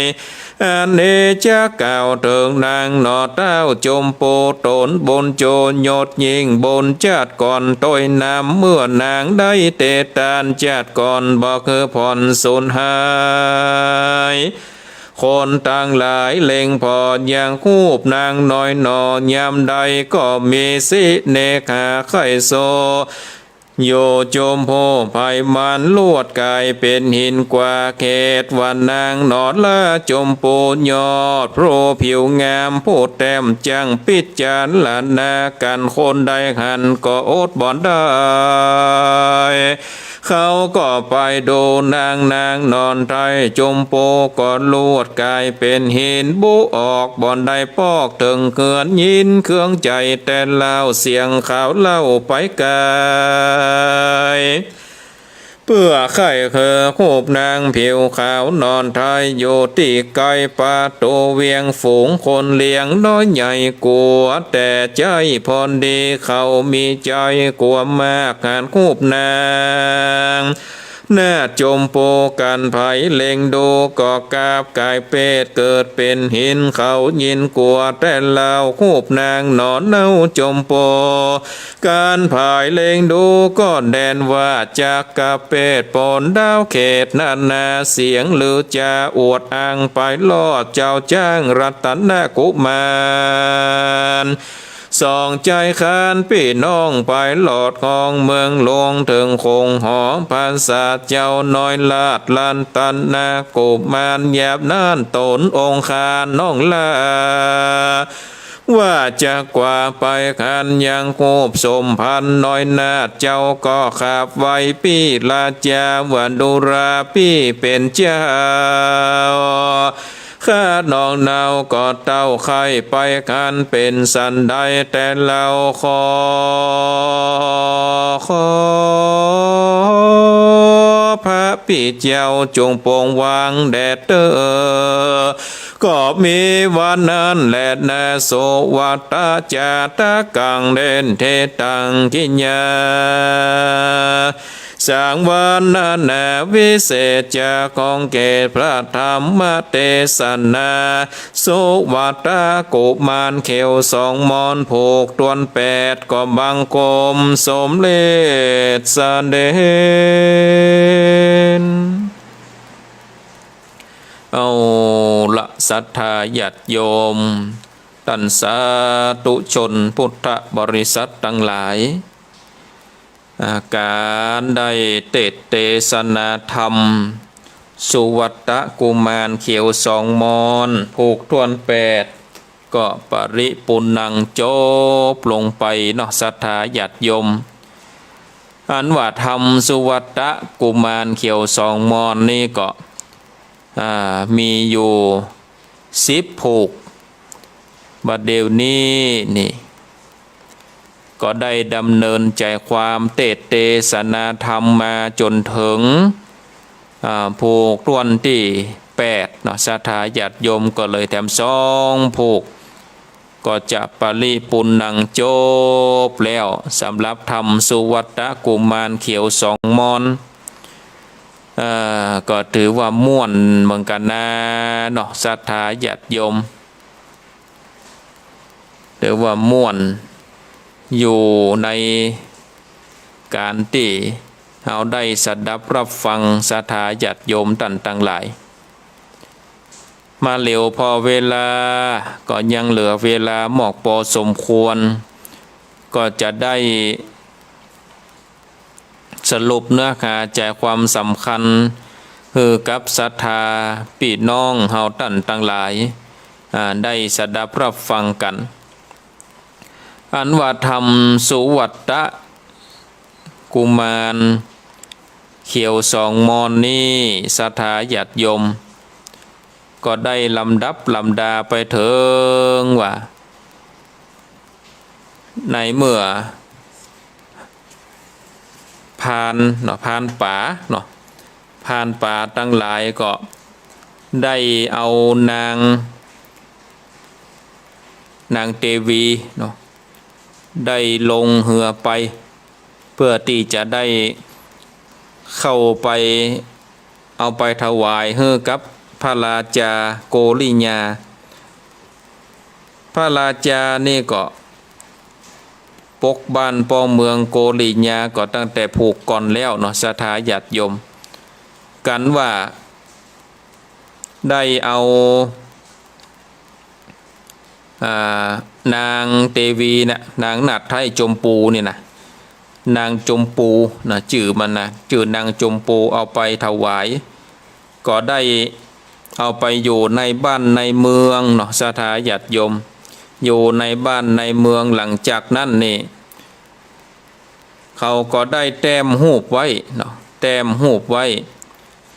อันนี้จะกล่าวเถิงนางหน่อเต้าจมปูต๋นบุญโจยศยิ่งบุญจาติก่อนตวยนำ เมื่อนางได้เตตานจาติก่อนบ่คือผ่อนสูญหาย คนตังหลายเล็งผ่อยังคูบนางน้อยหน่อ ยามใดก็มีสิเนหาใค่โซ อยู่จมโพไพมันลวดก๋ายเป๋นหินกว่าเขต ว่านางหน่อละจมปูยอดผู้ผิวงามผู้แต้มจั้ง ปิจารณากั๋นคนใดหันก็อดบ่ได้ เขาก็ไปดูนาง นางหน่อไท้จมปูก็ลวดก๋ายเป๋นหิน บุออกบ่ได้ปอกเถิงเฮือน ยินเครื่องใจ๋แต่เล่า เสียงเขาเล่าไปไกล เปื้อใค่คือคูบนางผิวขาวหน่อไท้อยู่ตี้ไกลประตู๋เวียง ฝูงคนเลี้ยงน้อยใหญ่กั๋ว แต่ใจ๊ผ่อนดีเขามีใจ๋กั๋วมาก หันคูบนาง นาฏจมปู กันใผเล็งดูก็กลับก๋ายเปรตเกิดเป๋นหิน เขายินกั๋วแต๊เล่า ฮูปนางหนอเน่าจมปู กันใผเล็งดูก็แด่นว่าจักกะเปรตป๋นดาวเขตนานา เสียงลือจ๋าอวดอังไปรอดเจ้าจ๊างรัตนกุมาร สองใจ๋คานปี้น้องไปหลอดห้องเมืองหลวง เถิงโขงหอผาสาทเจ้าน้อยราชรัตนกุมาร ยามนั้นต๋นองคาน้องลา ว่าจักกว่าไปคันยังฮูปสมพันธ์น้อยนาฏเจ้าก็ขับไหว้ปี้ราจาว่าดูราปี้เป๋นเจ้า ข้าน้องเนาก็เต้าใค่ไปคันเป๋นสันใดแต๊เล่า ขอ ขอ พระปี้เจ้าจงโปรงวางแด่เต๊อ ก็มีวันนั้นแลนา สุวัตตะจ๋า ตะกั๋งเด่นเทศน์ตังกิยา สังวรรณนา วิเศษจ๋า ของเกศพระธรรมเตสนา สุวัตตะกุมารเขียวสองมอน ผูกถ้วนแปด ก็บังคมสมเร็จเสด็จ เอาละ ศรัทธาญาติโยม ต้านสาธุชนพุทธบริษัทตังหลาย อา ก๋านได้เตสน์เตสนาธรรม สุวัตตะกุมารเขียวสองมอน ผูกถ้วนแปด ก็ปริปูรณังจบลงไปเนาะ ศรัทธาญาติโยม อันว่าธรรมสุวัตตะกุมารเขียวสองมอนนี้ก็ อ่า มีอยู่สิบผูก บัดเดี๋ยวนี้นี่ ก็ได้ดำเนินใจ๋ความเตสน์เตสนาธรรมมาจ๋นเถิง อ่า ผูกถ้วนตี้แปดเนาะ ศรัทธาญาติโยมก็เลยแถมสองผูก ก็จะปริปูรณังจบแล้ว สำหรับธรรมสุวัตตะกุมารเขียวสองมอน เอ่อ ก็ถือว่าม่วนเหมือนกั๋นนาเนาะ ศรัทธาญาติโยม ถือว่าม่วนอยู่ในก๋านตี้เฮาได้สดับรับฟัง ศรัทธาญาติโยมต้านตังหลาย มาเหลียว ผ่อเวลาก็ยังเหลือเวลามอกปอสมควร ก็จะได้สรุปเนื้อหาใจ๋ความสำคัญหื้อกับศรัทธาปี้น้องเฮาต้านตังหลาย อ่า ได้สดับรับฟังกั๋น อันว่าธรรมสุวัตตะกุมารเขียวสองมอนนี้ ศรัทธาญาติโยม ก็ได้ลำดับลำดาไปเถิงว่า ในเมื่อ พรานเนาะ พรานป่าเนาะ พรานป่าตังหลายก็ได้เอานาง นางเตวีเนาะ ได้ลงเฮือไป เพื่อตี้จะได้เข้าไป เอาไปถวายหื้อกับพระราจาโกริยา พระราจานี่ก็ปกบ้านป้องเมืองโกริยาก็ตั้งแต่ผูกก่อนแล้วเนาะ ศรัทธาญาติโยม กั๋นว่าได้เอา อ่า นางเตวีน่ะ นางนาฏไท้จมปูนี่นะ นางจมปูนะ จื้อมันนะ จื้อนางจมปู เอาไปถวาย ก็ได้เอาไปอยู่ในบ้านในเมืองเนาะ ศรัทธาญาติโยม อยู่ในบ้านในเมือง หลังจากนั้นนี่ เขาก็ได้แต้มฮูปไว้เนาะ แต้มฮูปไว้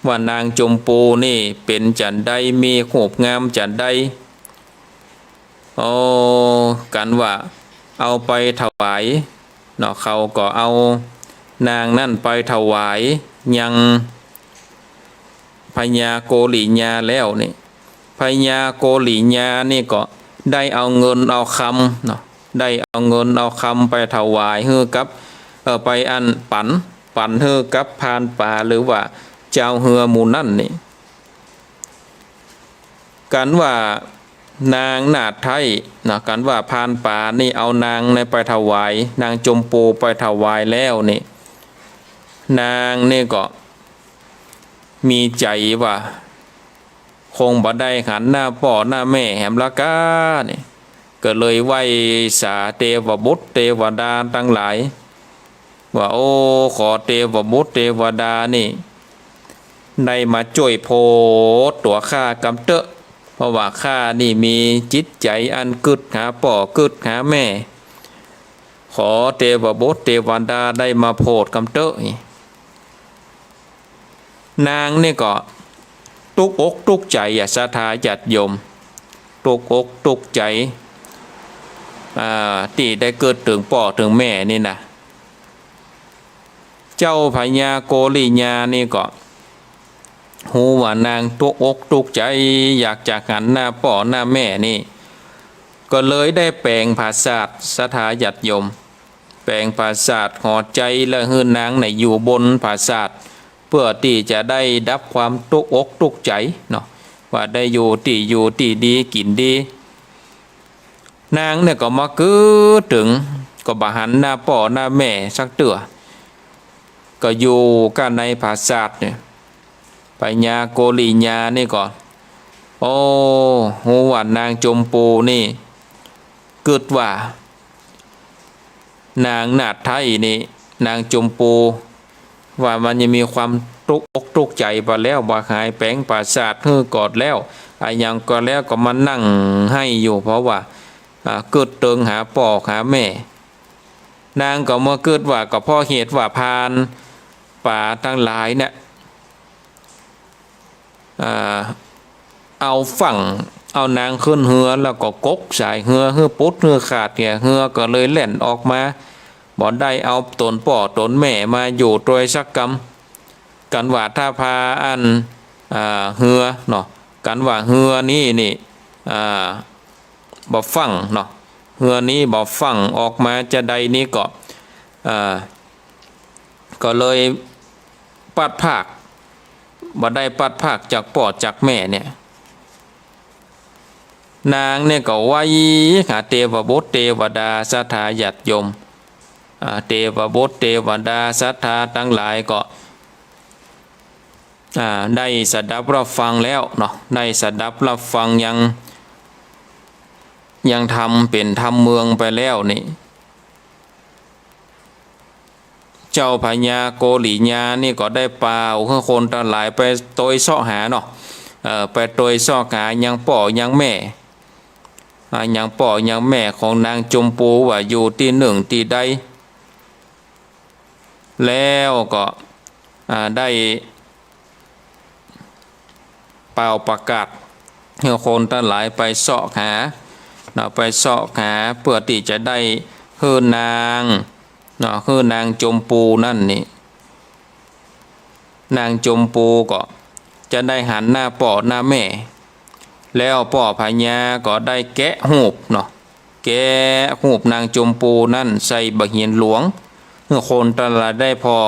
ว่านางจมปูนี่เป๋นจั๋นใด มีฮูปงามจั๋นใด โอ้ กั๋นว่าเอาไปถวายเนาะ เขาก็เอานางนั้นไปถวายยังพญาโกริยาแล้วนี่ พญาโกริยานี่ก็ได้เอาเงินเอาคำเนาะ ได้เอาเงินเอาคำไปถวายหื้อกับ เอ่อ ไปอันปั๋น ปั๋นหื้อกับพรานป๋าหรือว่าจาวเฮือหมู่นั้นนี่ กั๋นว่านางนาฏไท้นะ กั๋นว่าพรานป๋านี่เอานางนี่ไปถวาย นางจมปูไปถวายแล้วนี่ นางนี่ก็มีใจ๋ว่า คงบ่ได้หันหน้าป้อหน้าแม่แหมละก้านี่ ก็เลยไหว้สาเตวบุตรเตวดาตังหลาย ว่า โอ้ ขอเตวบุตรเตวดานี่ ได้มาจ้วยโผดตั๋วข้ากำเต๊อะ เพราะว่าข้านี่มีจิตใจ๋อันกึ๊ดหาป้อ กึ๊ดหาแม่ ขอเตวบุตรเตวดาได้มาโผดกำเต๊อะนี่ นางนี่ก็ตุ๊กอกตุ๊กใจ๋อะ ศรัทธาญาติโยม ตุ๊กอกตุ๊กใจ๋ อ่า ตี้ได้กึ๊ดเถิงป้อเถิงแม่นี่นะ เจ้าพญาโกริยานี่ก็ฮู้ว่านางตุ๊กอกตุ๊กใจ๋ อยากจะหันหน้าป้อหน้าแม่นี่ ก็เลยได้แป๋งผาสาท ศรัทธาญาติโยม แป๋งผาสาทหอใจ๋ แล้วหื้อนางนี่อยู่บนผาสาท เพื่อตี้จะได้ดับความตุ๊กอกตุ๊กใจ๋เนาะ ว่าได้อยู่ตี้อยู่ตี้ดีกิ๋นดี นางนี่ก็มากึ๊ดเถิง ก็บ่หันหน้าป้อหน้าแม่สักเตื้อ ก็อยู่ก้าในผาสาทนี่ พญาโกริยานี่ก็ โอ้ ฮู้ว่านางจมปูนี่ กึ๊ดว่านางนาฏไท้นี่ นางจมปู ว่ามันยังมีความตุ๊กอกตุ๊กใจ๋บ่แล้ว บ่หายแป๋งผาสาทหื้อกอดแล้ว อะหยังก็แล้วก็มานั่งไห้อยู่ เพราะว่า อ่า กึ๊ดเถิงหาป้อหาแม่ นางก็มากึ๊ดว่า ก็เพราะเหตุว่าพรานป๋าตังหลายเนี่ย อ่า เอาฝั่ง เอานางขึ้นเฮือ แล้วก็กกสายเฮือ หื้อปุดหื้อขาดเหีย เฮือก็เลยแล่นออกมา บ่ได้เอาต๋นป้อต๋นแม่มาอยู่ตวยสักกำ กั๋นว่าถ้าพาอัน อ่า เฮือเนาะ กั๋นว่าเฮือนี้นี่ อ่า บ่ฟั่งเนาะ เฮือนี้บ่ฟั่งออกมาจาใดนี้ก็ อ่า ก็เลยปัดพราก บ่ได้ปัดพรากจากป้อจากแม่เนี่ย นางเนี่ยก็ไหว้หาเตวบุตรเตวดาศรัทธาญาติโยม อ่า เตวบุตรเตวดาศรัทธาตังหลายก็ อ่า ได้สดับรับฟังแล้วเนาะ ได้สดับรับฟังยัง ยังธรรมเป๋นธรรมเมืองไปแล้วนี่ เจ้าพญาโกริยานี่ก็ได้ป่าวหื้อคนตังหลายไปตวยเซาะหาเนาะ เอ่อ ไปตวยเซาะหายังป้อยังแม่ อ่า ยังป้อยังแม่ของนางจมปูว่าอยู่ตี้นึ่งตี้ใด แล้วก็ อ่า ได้ป่าวประกาศหื้อคนตังหลายไปเซาะหาเนาะ ไปเซาะหาเพื่อตี้จะได้หื้อนางเนาะ หื้อนางจมปูนั่นนี่ นางจมปูก็จะได้หันหน้าป้อหน้าแม่ แล้วป้อพญาก็ได้แกะฮูปเนาะ แกะฮูปนางจมปูนั่นใส่บ่าหินหลวง หื้อคนตังหลายได้ผ่อ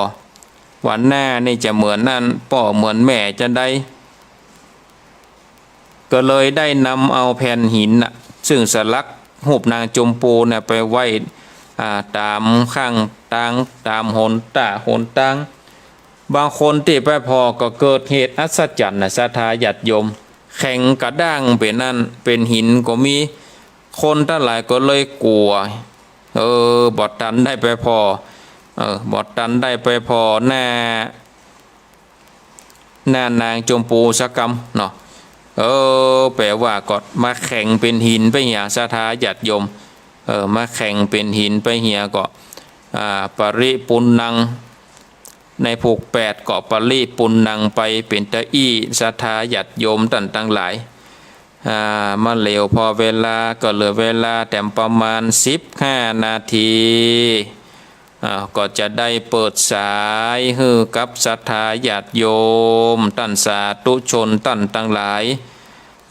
ว่าหน้านี่จะเหมือนอันป้อเหมือนแม่จาใด ก็เลยได้นำเอาแผ่นหินน่ะ ซึ่งสลักฮูปนางจมปูน่ะไปไว้ อ่า ต๋ามข้างตาง ต๋ามหนต้าหนตาง บางคนตี้ไปผ่อก็เกิดเหตุอัศจรรย์น่ะ ศรัทธาญาติโยม แข็งกระด้างเป๋นอันเป๋นหินก็มี คนตังหลายก็เลยกั๋ว เออ บ่ตันได้ไปผ่อ เออ บ่ตันได้ไปผ่อหน้า หน้านางจมปูสักกำเนาะ เออ แป๋ว่าก็มาแข็งเป๋นหินไปเหีย ศรัทธาญาติโยม เออ มาแข็งเป๋นหินไปเหียก็ อ่า ปริปุณณัง ในผูกแปดก็ปริปุณณังไปเป๋นตะอี้ ศรัทธาญาติโยมต้านตังหลาย อ่า มาเหลียวผ่อเวลาก็เหลือเวลาแถมประมาณสิบห้านาที อ่า ก็จะได้เปิดสายหื้อกับศรัทธาญาติโยม ต้านสาธุชนต้านตังหลาย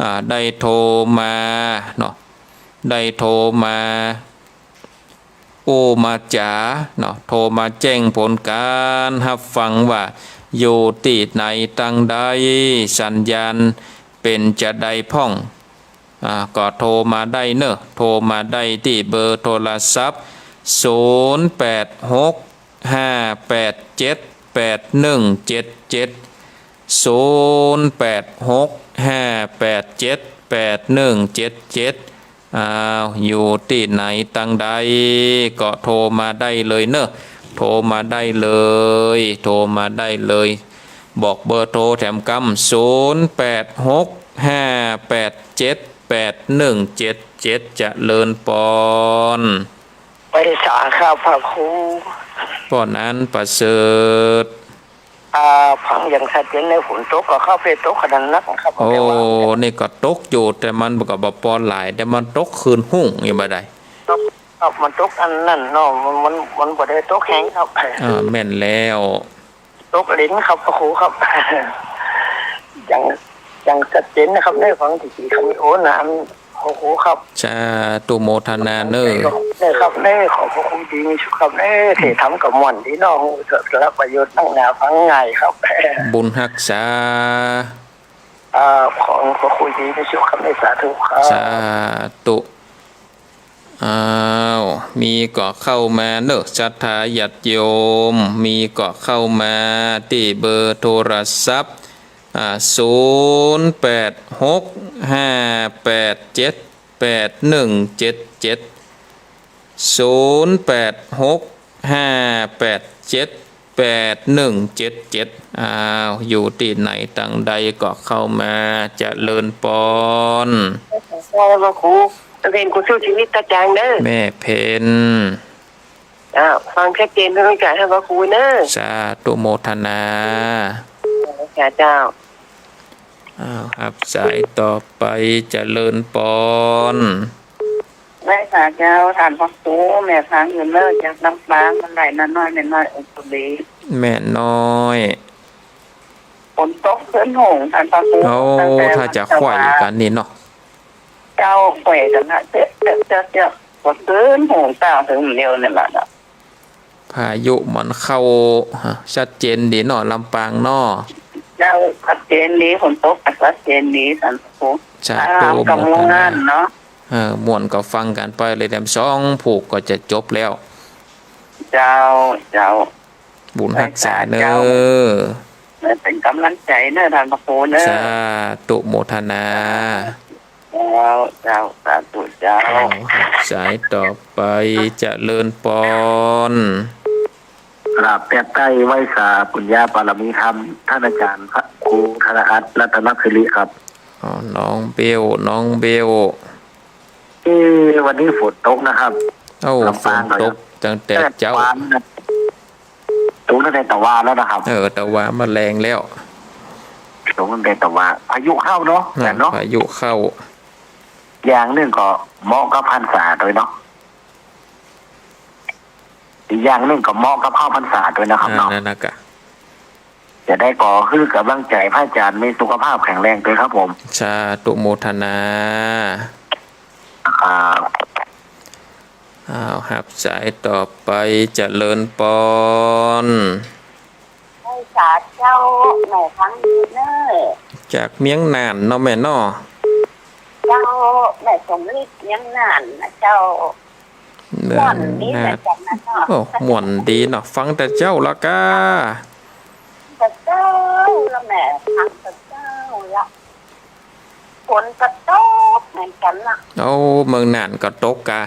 อ่า ได้โทรมาเนาะ ได้โทรมา ผู้มาจ๋าเนาะ โทรมาแจ้งผลก๋านฮับฟังว่าอยู่ตี้ไหนตังใด สัญญาณเป๋นจาใดพ่อง อ่า ก็โทรมาได้เนาะ โทรมาได้ตี้เบอร์โทรศัพท์ ศูนย์แปดหกห้าแปดเจ็ดแปดหนึ่งเจ็ดเจ็ด ศูนย์แปดหกห้าแปดเจ็ดแปดหนึ่งเจ็ดเจ็ด อ้าว อยู่ตี้ไหนตังใด ก็โทรมาได้เลยเนาะ โทรมาได้เลย โทรมาได้เลย บอกเบอร์โทรแถมกำ ศูนย์แปดหกห้าแปดเจ็ดแปดหนึ่งเจ็ดเจ็ด เจริญปอน ไหว้สาครับพระครู ป้อนั้นประเสริฐ อ่า ฟังอย่างชัดเจน ในฝนตกก็เข้าไปตกขนาดนักครับ โอ้ แต่ว่า นี่ก็ตกอยู่ แต่มันก็บ่ปอหลาย แต่มันตกคืนฮุ่งอยู่บ่ได้ ครับ มันตกอันนั้นเนาะ มัน มัน มันบ่ได้ตกแฮงครับ อ่า แม่นแล้ว ตกเล็กครับพระครูครับ อย่าง อย่างชัดเจนนะครับ ได้ฟังถี่ๆ คำนี้ โอ้ นาน โอ้โหครับ สาธุโมทนาเนาะ เนาะครับเนาะ ขอบพระคุณดีมีสุขครับเนาะ เทศน์ธรรมก็ม่วนดีเนาะ สาระประโยชน์นักหนาฟังง่ายครับ บุญฮักษา อ่า ขอบพระคุณดีมีสุขครับเนาะ สาธุครับ สาธุ อ้าว มีก็เข้ามาเนาะ ศรัทธาญาติโยม มีก็เข้ามาตี้เบอร์โทรศัพท์ อ่า ศูนย์แปดหกห้าแปดเจ็ดแปดหนึ่งเจ็ดเจ็ด ศูนย์แปดหกห้าแปดเจ็ดแปดหนึ่งเจ็ดเจ็ด อ้าว อยู่ตี้ไหนตังใดก็เข้ามา เจริญปอน เจ้าพระครู เพ็ญ ครูสู้ชีวิตตาจางเนาะ แม่เพ็ญ อ่า ฟังชัดเจน เข้าใจ๋ เจ้าพระครูเนาะ สาธุโมทนา สาธุเจ้า อ้าว ฮับสายต่อไป เจริญปอน ไหว้สาเจ้า ต้านพระครู แม่ฟังอยู่เนาะ จากลำปาง มันไหลน้อยๆ แม่น้อย องคุลี แม่น้อย ฝนตกคืนฮุ่ง ต้านพระครู โอ้ ตั้งแต่ ถ้าจะ วันเสาร์ ไขว่กั๋นนี่เนาะ เจ้า ไขว่กั๋นนะ เจ๊ะ เจ๊ะ เจ๊ะ เจ๊ะ ก็คืนฮุ่งเต้าถึงเดียวนี่แหละนะ พายุมันเข้า ฮะ ชัดเจนดีเนาะ ลำปางเนาะ เจ้า ชัดเจนดี ฝนตกก็ชัดเจนดี ต้านพระครู สาธุ อ่า โมทนา กำลังงานเนาะ เออ ม่วนก็ฟังกั๋นไปเลย แถมสองผูกก็จะจบแล้ว เจ้า เจ้า บุญฮักษาเนาะ เจ้า เป๋นก๋ำลังใจ๋เนาะ ต้านพระครูเนาะ สาธุโมทนา เจ้า เจ้า สาธุเจ้า อ้าว ฮับสายต่อไป เจริญปอน กราบแปดใต้ไหว้สาปุญญาบารมีธรรม ต้านอาจ๋ารย์พระครูธนอัตร รัตนสิริครับ อ๋อ น้องเบล น้องเบล เอ๊ะ วันนี้ฝนตกนะครับ โอ้ ลำปาง ฝนตก เรา ตั้งแต่เจ๊า ตะวันนะ ตกตั้งแต่ตะวันแล้วนะครับ เออ ตะวันมาแลงแล้ว ตกตั้งแต่ตะวัน พายุเข้าเนาะ นะ อาจ๋ารย์เนาะ พายุเข้า อย่างนึ่งก็เหมาะกับพรรษาตวยเนาะ อีกอย่างนึ่งก็เหมาะกับเข้าพรรษาตวยนะครับเนาะ อ่า นั่นนะกะ จะได้ก็หื้อก๋ำลังใจ๋พระอาจ๋ารย์มีสุขภาพแข็งแรงตวยครับผม สาธุโมทนา ครับ อ้าว ฮับสายต่อไป เจริญปอน ไหว้สาเจ้า แม่ฟังอยู่เนาะ จากเมียงน่านเนาะแม่เนาะ เจ้า แม่สมฤทธิ์เมียงน่านนะเจ้า เมืองน่าน ม่วนดีเหมือนกั๋นนะเจ้า โอ้ ม่วนดีเนาะ ฟังแต่เจ๊าละก้า แต่เจ๊าละแม่ ฟังแต่เจ๊าละ ฝนก็ตกเหมือนกั๋นนะ โอ้ เมืองน่านก็ตกกะ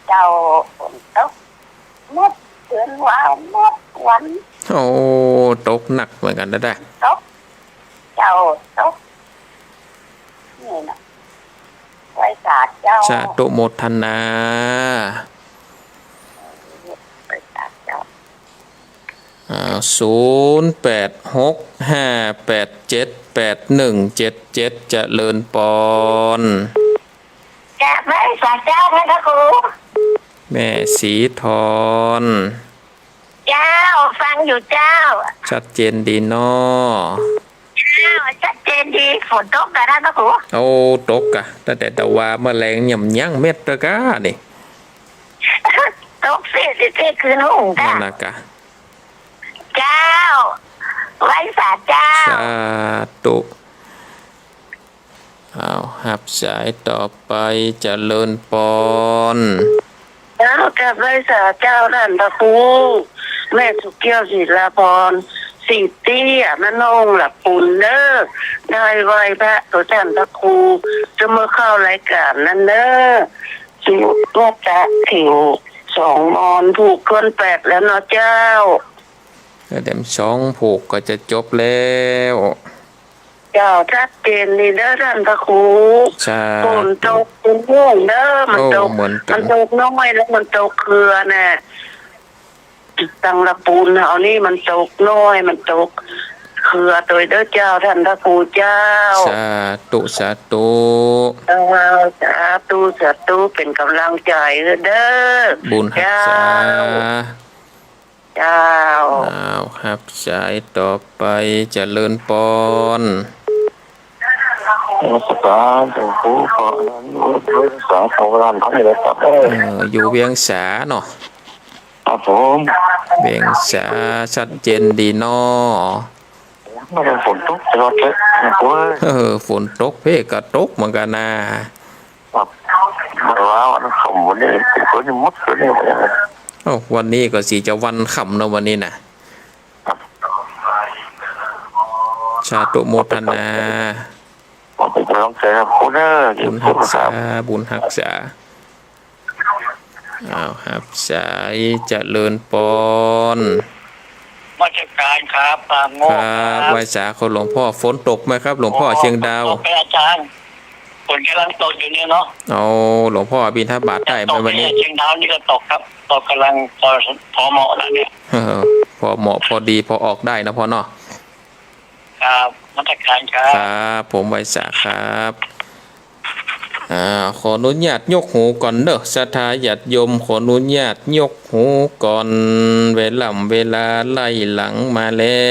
เจ้า ฝนตก หมดคืนว่าหมดวัน โอ้ ตกหนักเหมือนกั๋นนะ ตก เจ้า ตก นี่นะ ไหว้สาเจ้า สาธุโมทนา ไหว้สาเจ้า อ่า ศูนย์แปดหกห้าแปดเจ็ดแปดหนึ่งเจ็ดเจ็ด เจริญปอน กราบไหว้สาเจ้าพระครู แม่ศรีธร เจ้า ฟังอยู่เจ้า ชัดเจนดีเนาะ เจ้า ชัดเจนดี ฝนตกกะท่านพระครู โอ้ ตกกะ ตั้งแต่ตะวาเมื่อแลงยังบ่เม็ดเตื้อกะนี่ เจ๊ เจ๊ เจ๊คืนห้อง นั่น จ้า นะกะ เจ้า ไหว้สาเจ้า สาธุ อ้าว ฮับสายต่อไป เจริญปอน เจ้า กับไหว้สาเจ้าต้านพระครู แม่สุแก้ว ศิลาภรณ์ ศรีเตี้ย มะโนง หลักปุณเด้อ ได้ไหว้พระกับต้านพระครู จะเมื่อเข้ารายก๋านนั้นเด้อ สุวัตตะถิว สองมอน ผูกถ้วนแปดแล้วเนาะเจ้า เออ แถมสองผูกก็จะจบแล้ว เจ้า ชัดเจนดีเด้อต้านพระครู สาธุ ฝนตกเป็นห่วงเด้อ มันตก โอ้ เหมือนกั๋น มันตกน้อยแล้วมันตกเคือน่ะ ตังหลักปุณเฮานี่มันตกน้อย มันตกเคือตวยเด้อเจ้า ต้านพระครูเจ้า สาธุ สาธุ เจ้า สาธุ สาธุ เป๋นก๋ำลังใจ๋เด้อ บุญฮักษา เจ้า เจ้า อ้าว ฮับสายต่อไป เจริญปอน นมัสก๋านหลวงปู่ ขออนุโมทนาสาธุ เออ อยู่เวียงสาเนาะ ครับผม เวียงสา ชัดเจนดีเนาะ มันฝนตกตลอดเลย เออ ฝนตกเพ่ก็ตกเหมือนกั๋นนะ ครับ เมื่อวานวันค่ำวันนี้ ฝนยังหมดเลย เอ้า วันนี้ก็สิจะวันค่ำเนาะวันนี้นะ ครับ สาธุโมทนา ขอเป๋นก๋ำลังใจ๋ครับ คุณเอ้อ บุญฮักษา บุญฮักษา อ้าว ฮับสาย เจริญปอน นมัสก๋านครับ ปาโมกข์ ครับ ครับ ไหว้สาครับหลวงพ่อ ฝนตกไหมครับ หลวงพ่อ โอ้ เชียงดาว ตกครับอาจารย์ ฝนก๋ำลังตกอยู่เนี่ยเนาะ เอา หลวงพ่อบิณฑบาตได้ไหมวันนี้ ตกเนี่ย เชียงดาวนี่ก็ตกครับ ตกก๋ำลังพอ พอเหมาะแล้วเนี่ย เออ พอเหมาะพอดี พอออกได้นะพ่อเนาะ ครับ นมัสก๋านครับ ครับ ผมไหว้สาครับ อ่า ขออนุญาตยกหูก่อนเด้อ ศรัทธาญาติโยม ขออนุญาตยกหูก่อน เวล่ำเวลาไล่หลังมาแล้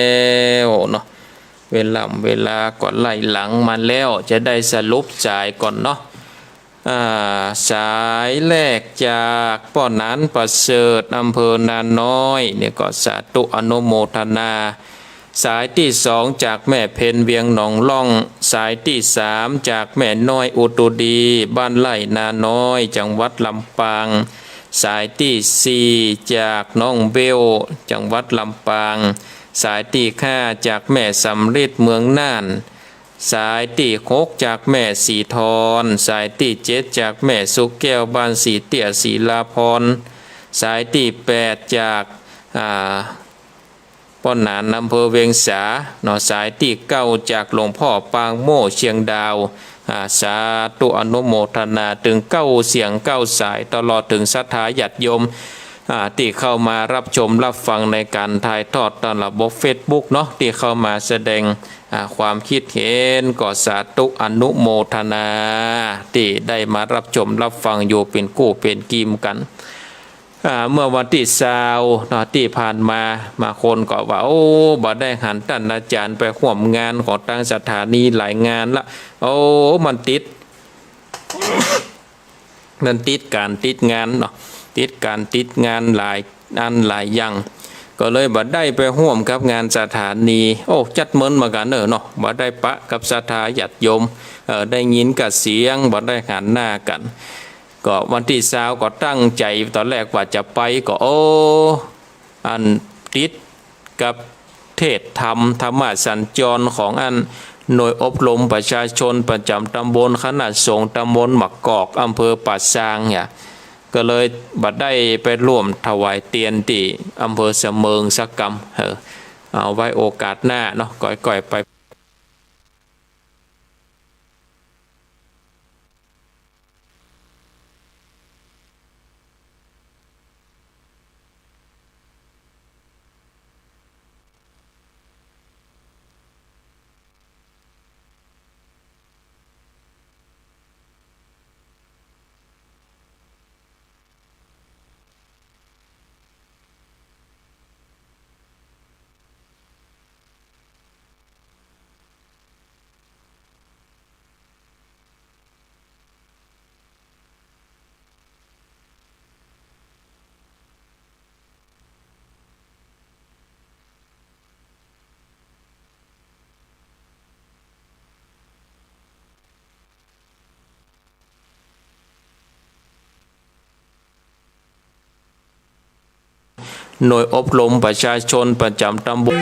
วเนาะ เวล่ำเวลาก็ไล่หลังมาแล้ว จะได้สรุปสายก่อนเนาะ อ่า สายแรกจากป้อหนานประเสริฐ อำเภอนาน้อย เนี่ยก็สาธุอนุโมทนา สายตี้สองจากแม่เพ็ญเวียงหนองล่อง สายตี้สามจากแม่น้อยอุตุดี บ้านไร่นาน้อย จังหวัดลำปาง สายตี้สี่จากน้องเบล จังหวัดลำปาง สายตี้ห้าจากแม่สำริด เมืองน่าน สายตี้หกจากแม่สีทร สายตี้เจ็ดจากแม่สุแก้ว บ้านสีเตี้ย ศิลาภรณ์ สายตี้แปดจาก อ่า ป้อหนาน อำเภอเวียงสาเนาะ สายตี้เก้าจากหลวงพ่อปางโม่ เชียงดาว อ่า สาธุอนุโมทนา ตึงเก้าเสียงเก้าสาย ตลอดเถิงศรัทธาญาติโยม อ่า ตี้เข้ามารับชมรับฟังในก๋านถ่ายทอดตามระบบเฟซบุ๊กเนาะ ตี้เข้ามาแสดง อ่า ความคิดเห็น ก็สาธุอนุโมทนา ตี้ได้มารับชมรับฟังอยู่เป๋นกู้เป๋นกี๋กั๋น อ่า เมื่อวันตี้ซาวเนาะ ตี้ผ่านมา บางคนก็ว่า โอ้ บ่ได้หันต้านอาจ๋ารย์ไปฮ่วมงานของตางสถานีหลายงานละ โอ้ มันติด มันติดก๋านติดงานเนาะ ติดก๋านติดงานหลายอันหลายอย่าง ก็เลยบ่ได้ไปฮ่วมกับงานสถานี โอ้ จัดเมินเหมือนกั๋นเน่อเนาะ บ่ได้ปะกับศรัทธาญาติโยม เอ่อ ได้ยินก้าเสียง บ่ได้หันหน้ากั๋น ก็วันตี้ซาวก็ตั้งใจ๋ ต๋อนแรกว่าจะไปก็ โอ้ อันติดกับเทศน์ธรรม ธรรมสัญจรของอันหน่วยอบรมประชาชนประจ๋ำตำบล คณะสงฆ์ตำบลหมากกอก อำเภอป่าซางเนี่ย ก็เลยบ่ได้ไปร่วมถวายเตียนตี้อำเภอสะเมิงสักกำ เออ เอาไว้โอกาสหน้าเนาะ ก้อยๆ ไป หน่วยอบรมประชาชนประจ๋ำตำบล